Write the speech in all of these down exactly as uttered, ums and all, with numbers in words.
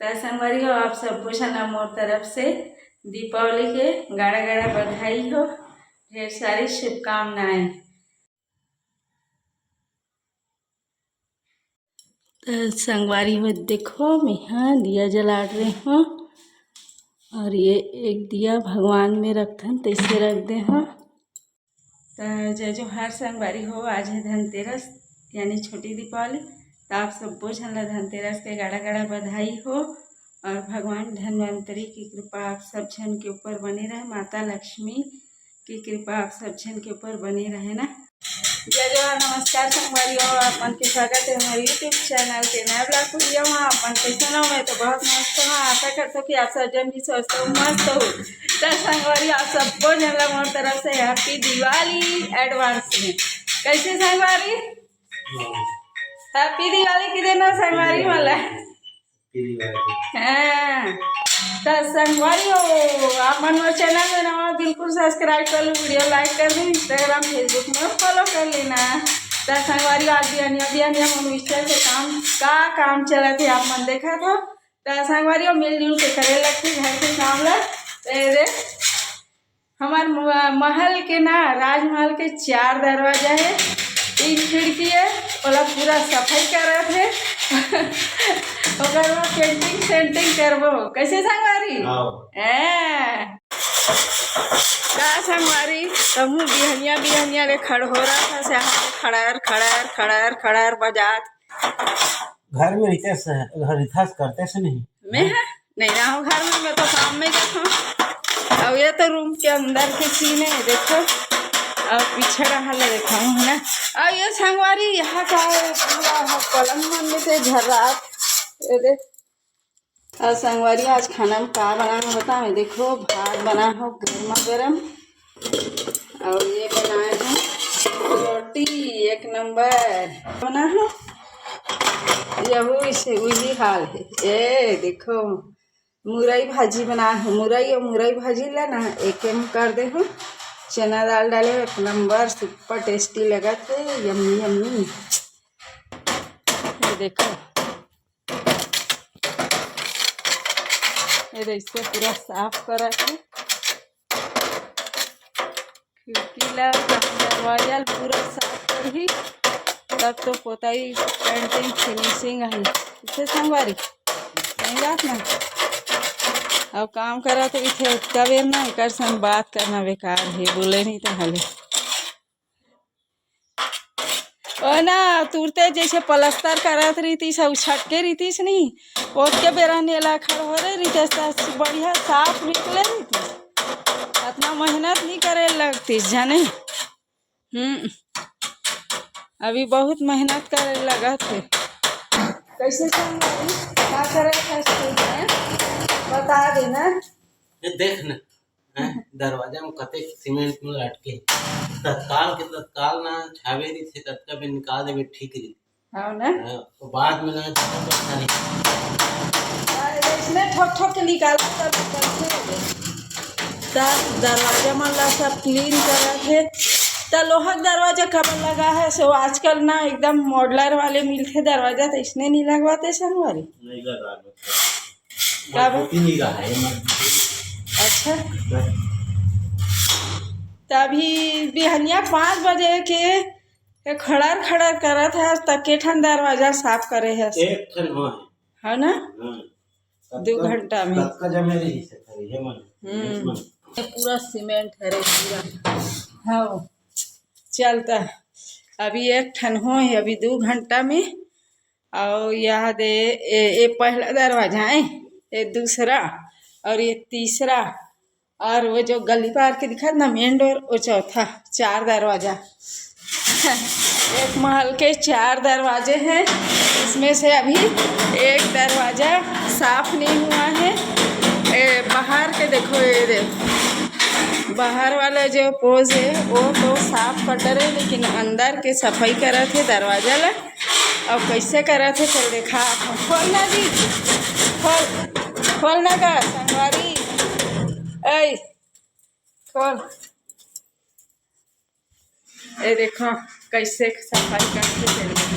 त संगवारी हो, आप सब्बो झन ला मोर तरफ से दीपावली के गाड़ा गाड़ा बधाई हो, ढेर सारी शुभकामनाएं। त संगवारी हो, देखो, मेहा दिया जलात रहे हूँ और ये एक दिया भगवान में रखथन, तैसे रख दे हूँ। त जय जोहार संगवारी हो, आज है धनतेरस यानी छोटी दीपावली। त आप सब्बो झन ला धनतेरस के गाड़ा गाड़ा बधाई हो और भगवान धन्वंतरी की कृपा आप सब झन के ऊपर बने रहे, माता लक्ष्मी की कृपा आप सब झन के ऊपर बने रहे ना। जय जोहार, नमस्कार संगवारी हो, आप मन के स्वागत है हमारे YouTube चैनल के नए ब्लॉग वीडियो में। आप मन कैसे हो? मैं तो बहुत मस्त हूँ। आशा करता हूँ कि आप सब जन भी स्वस्थ हो, मस्त हो। त संगवारी, आप सब्बो झन ला मोर तरफ से हैप्पी दिवाली एडवांस में। कैसे संगवारी? हैप्पी दिवाली की देना संगवारी मन ला। हाँ, त संगवारी हो, आप मन मोर चैनल में नवा, बिल्कुल सब्सक्राइब कर लो, वीडियो लाइक कर दो, Instagram, Facebook में फॉलो कर लेना। त संगवारी, आज बिहनिया बिहनिया मन मिस्टर के काम, का काम चलत है, आप मन देखा था। त संगवारी हो, मिलजुल के करे लगथे घर के काम ला। ए दे, हमार म-, महल के ना, राजमहल के चार दरवाजा है, तीन खिड़की है, ओला पूरा सफाई करत है। ओकर बाद पेंटिंग सेंटिंग करबो। कैसे संगवारी? आओ। हैं। का संगवारी, तहूँ बिहनिया बिहनिया ले खड़होरा था, से हाथ खड़र खड़र खड़र खड़र बजात। घर में रहते से, घर रिथास करते से नहीं। मैं है? नहीं रहा हूँ घर में, मैं तो काम में जाता हूँ। अब ये तो रूम के अंदर के सीन है, देखो। अब पीछे रहा ले देखा हूँ, है ना? अब ये संगवारी यहाँ का है, पूरा है पलंग मन में से झर्रात। ये देख। और संगवारी, आज खाना में का बना हो बताओ। देखो, भात बना हो गर्मा गर्म, और ये बनाए हैं रोटी एक नंबर बना हो। यहू इसे वही हाल है। ए देखो, मुरई भाजी बना हो, मुरई और मुरई भाजी लेना, एक में कर दे हो। चना दाल डाले हो, एक नंबर सुपर टेस्टी लगत है, यम्मी यम्मी। ये देखो, ये दे, इसको पूरा साफ करा के खिड़की ला, दरवाजा ला पूरा साफ करही, तब तो पोताई पेंटिंग फिनिशिंग आही। इसे संगवारी, नहीं बात ना। अब काम करा तो इथे इतना बेर ना, एकर संग बात करना बेकार है, बोले नहीं तो हले। ओ ना, तुरते जैसे पलस्तर करत रहितिस, अउ छटके रहितिस नहीं, ओतके बेरा नेला खड़होरे रहितिस, त बढ़िया साफ निकले रहितिस। अतना मेहनत नहीं करे लगतिस, जाने। हम्म, अभी बहुत मेहनत करे लगत है। कैसे संगवारी, का करे था स्कूल में? बता देना। ये देख ना, हैं? दरवाजा में कतेक सीमेंट में अटके। तत्काल के तत्काल ना छावे रहिथे, ततका बेर निकाल देबे, ठीक रहिथे। हाँ ना? हाँ, तो बाद में ना ज्यादा परेशानी। अरे, इसने ठोक ठोक के निकाला तब निकलते हैं। तब दरवाजा मन ला सब क्लीन करत हे। त लोहा के दरवाजा काबर लगा है, सो आजकल ना एकदम मॉडलर वाले मिलथे दरवाजा, त इसने नहीं लगवाते संगवारी। नहीं लगा, काबर? मजबूती नहीं रहा है, मजबूती। अच्छा। बस। त अभी बिहनिया पाँच बजे के, के खड़र खड़र करत हस, त के ठन दरवाजा साफ करे हस? एक ठन हो है। है ना? हाँ। दो कतका, घंटा में। कतका जमे रही से करे, ये मन, हम्म। ये मन। ये पूरा सीमेंट हरे पूरा। हाँ। चलता। अभी एक ठन हो है, अभी दो घंटा में। और यह दे, ए, ए पहला दरवाजा है, ये दूसरा और ये तीसरा, और वो जो गली पार के दिखत ना मेन डोर, वो चौथा। चार दरवाजा, एक महल के चार दरवाजे हैं, इसमें से अभी एक दरवाजा साफ नहीं हुआ है। ए, बाहर के देखो, ये दे, बाहर वाला जो पोज है वो तो साफ कर रहे, लेकिन अंदर के सफाई करत है दरवाजा ला। अब कैसे करत है, चल देखा। खोल ना जी, खोल, खोल ना गा संगवारी, ऐ खोल। ए देखो कैसे सफाई करके चल गई।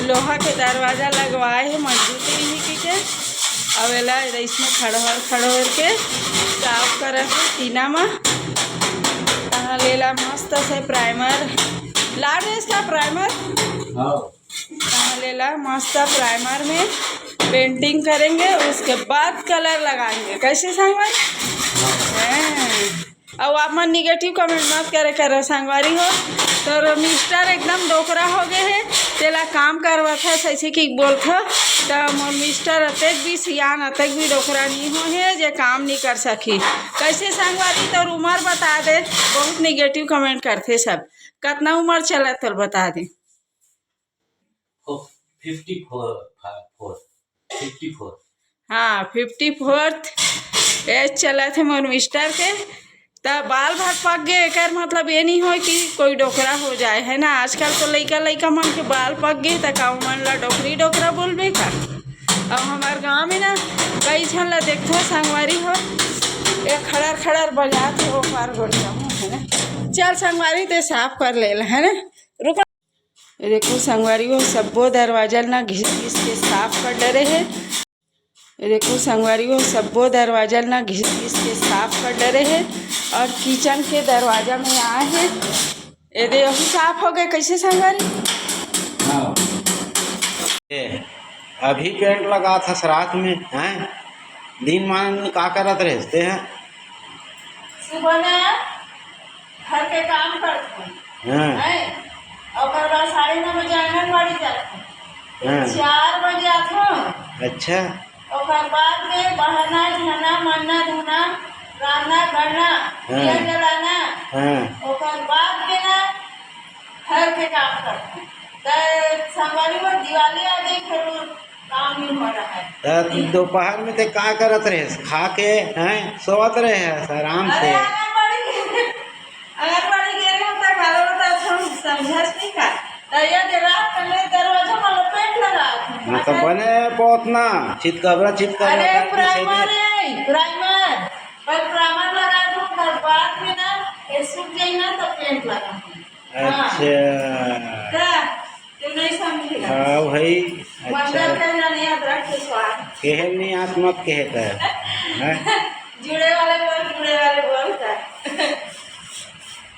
लोहा के दरवाजा लगवाए हे, मजबूत रही कहिके। अब एला अइसने खड़हर खड़हर के साफ करत हे टीना म। तहाँ लेला मस्त से प्राइमर, ला दे इसका प्राइमर। हाँ। तहाँ लेला मस्त प्राइमर में पेंटिंग करेंगे, उसके बाद कलर लगाएंगे। कैसे संगवारी? हाँ। अउ आप मन निगेटिव कमेंट मत करे करो संगवारी हो। तोर मिस्टर एकदम डोकरा हो गए हे, तेला काम करवत हे, सही से की बोलत हो। त मोर मिस्टर अतेक भी सियान, अतेक भी डोकरा नहीं हो हे जे काम नहीं कर सकी। कैसे संगवारी, तोर उम्र बता दे, बहुत निगेटिव कमेंट करथे सब। कतना उम्र चला तोर बता दे। फिफ्टी फोर, फोर, फिफ्टी फोर। हाँ, फिफ्टी फोर्थ एज चलत हे मोर मिस्टर के। त बाल भर पक गे, एकर मतलब ये नहीं हो कि कोई डोकरा हो जाए, है ना। आजकल तो लइका लइका मन के बाल पक गे, त का ओमन ला डोकरी डोकरा बोलबे का? अब हमार गाँव में ना कई झन ला देखथो संगवारी हो, एक खड़र खड़र बजात हे, ओ पार गोड़ जाऊँ, है ना। चल संगवारी, ते साफ कर ले ला, है ना। रुक। ये देखो संगवारी हो, सब्बो दरवाजा ना घिस घिस के साफ कर डरे हे। ये देखो संगवारी हो, सब्बो दरवाजा ना घिस घिस के साफ कर डरे हे। और किचन के दरवाजा में आए हे, ये दे, यही साफ हो गए। कैसे संगवारी? हाँ। ए, अभी पेंट लगा था रात में, हैं? दिन मान का करत रहे ते हैं? सुबह ना घर के काम करथों। हाँ। हैं? ओकर बाद साढ़े नौ बजे आंगनबाड़ी जाथों। हाँ। चार बजे आथों। अच्छा। ओकर बाद में बहना, झना, मन्ना, धुना, रांधना, गड़ना, हाँ। दिया जलाना। हाँ। ओकर बाद में ना घर के काम करथों। त संगवारी हो, दिवाली आ गई, फिर काम नहीं हो रहा है। त दोपहर में ते का करत रहे? खा के, हैं, सोवत रहे आराम अरे से। आंगनबाड़ी गे, आंगनबाड़ी गे रहे हो त घरो त हम समझस नहीं का। त ये दे रात में दरवाजा में पेंट लगा। हाँ, तो बने पोतना, चितकबरा, चितकबरा अरे करके से दे। प्राइमर है, प्राइमर। पर प्राइमर लगा दो, पर बाद में ना ये सूख जाए ना तो पेंट लगा। अच्छा। का? तू नहीं समझेगा। हाँ भाई, अच्छा। मदर का जाने अदरक के स्वाद। कहे नहीं, आप मत कहे त। हैं? जुड़े वाले बोल, जुड़े वाले बोल का।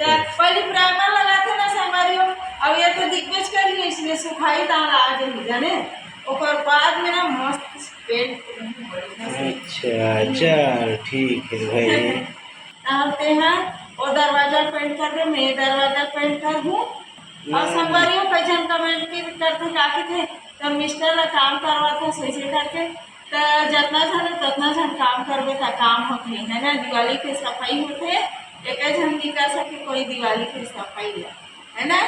त पहले प्राइमर लगाथे ना संगवारी हो, अब ये तो दिखबेच कर लियो, इसलिए सुखाई दाल आ गई, जाने? ओकर बाद में ना मस्त पेंट बढ़िया से। अच्छा, चल, ठीक है भाई। अब तेहा ओ दरवाजा पेंट कर दे, मैं ये दरवाजा पेंट कर दूँ। और हम्म। संगवारी हो, कई झन कमेंट भी करथे, का कथे, त मिस्टर ला काम करवाथे, सही से करके, त जतना झन, ततना झन काम करबे, त काम होथे, है ना? दिवाली के सफाई होथे, एक झन नहीं कर सके कोई दिवाली के सफाई ला, है ना?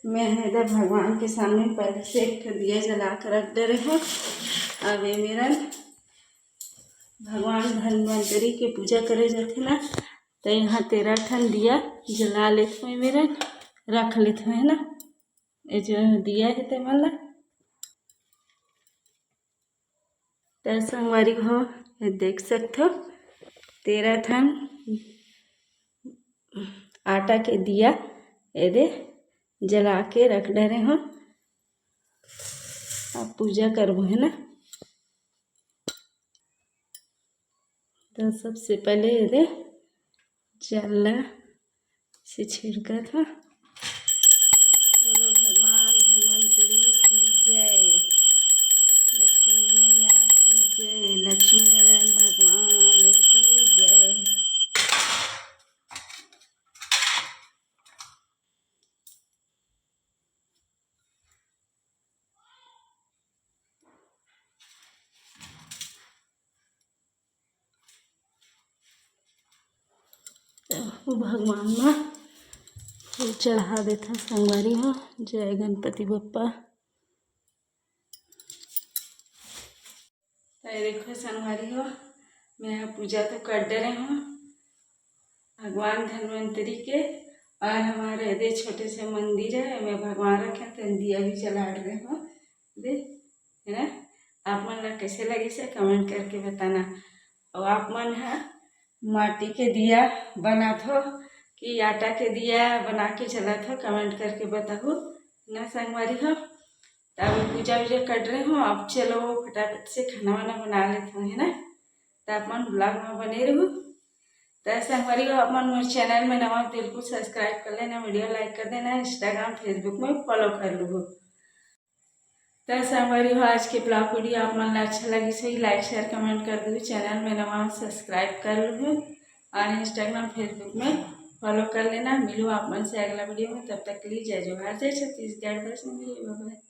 मैं हे इधर भगवान के सामने पहले से एक ठो दिया जला के रख डरे हूँ। अब ये मेरन भगवान धन्वंतरी के पूजा करे जाथे ना, तो यहाँ तेरह ठन दिया जला लेत हूँ, ये मेरन रख लेत हूँ, है ना। ये जो दिया है ते मन ला, त संगवारी हो, ये देख सकथो, तेरह ठन आटा के दिया एदे जला के रख डरे हो। अब पूजा करबो, है ना। तो सबसे पहले एदे जल ला से छिड़कत ह। बोलो भगवान धन्वंतरी की जय, लक्ष्मी मैया की जय, लक्ष्मी नारायण भगवान की जय। त ओ भगवान ला फूल चढ़ा देथन संगवारी हो। जय गणपति बप्पा। त ये देखो संगवारी हो, मैं ह पूजा तो कर डरे हूँ भगवान धन्वंतरी के, और हमारे एदे छोटे से मंदिर है, मैं भगवान रखे, तेन दिया भी जला रहे हूँ दे, है ना। आप मन ला कैसे लगिस हे कमेंट करके बताना। और आप मन ह माटी के दिया बनात हो कि आटा के दिया बना के जलात हो, कमेंट करके बताहू। ना संगवारी हो, त अभी पूजा वूजा कर रहे हो। अब चलो फटाफट से खाना वाना बना लेते हैं, है ना। त आप मन vlog में बने रहू। त संगवारी हो, आप मन मोर channel में नवा, बिल्कुल subscribe कर लेना, video like कर देना, Instagram, Facebook में follow कर लू। त संगवारी हो, आज के vlog video आप मन ला अच्छा लगिस होही, like, share, comment कर दू। Channel में नवा, subscribe कर लू और Instagram, Facebook में follow कर लेना। मिलू आप मन से अगला video में, तब तक के लिए जय जोहार, जय छत्तीसगढ़। बस मिलू, bye bye।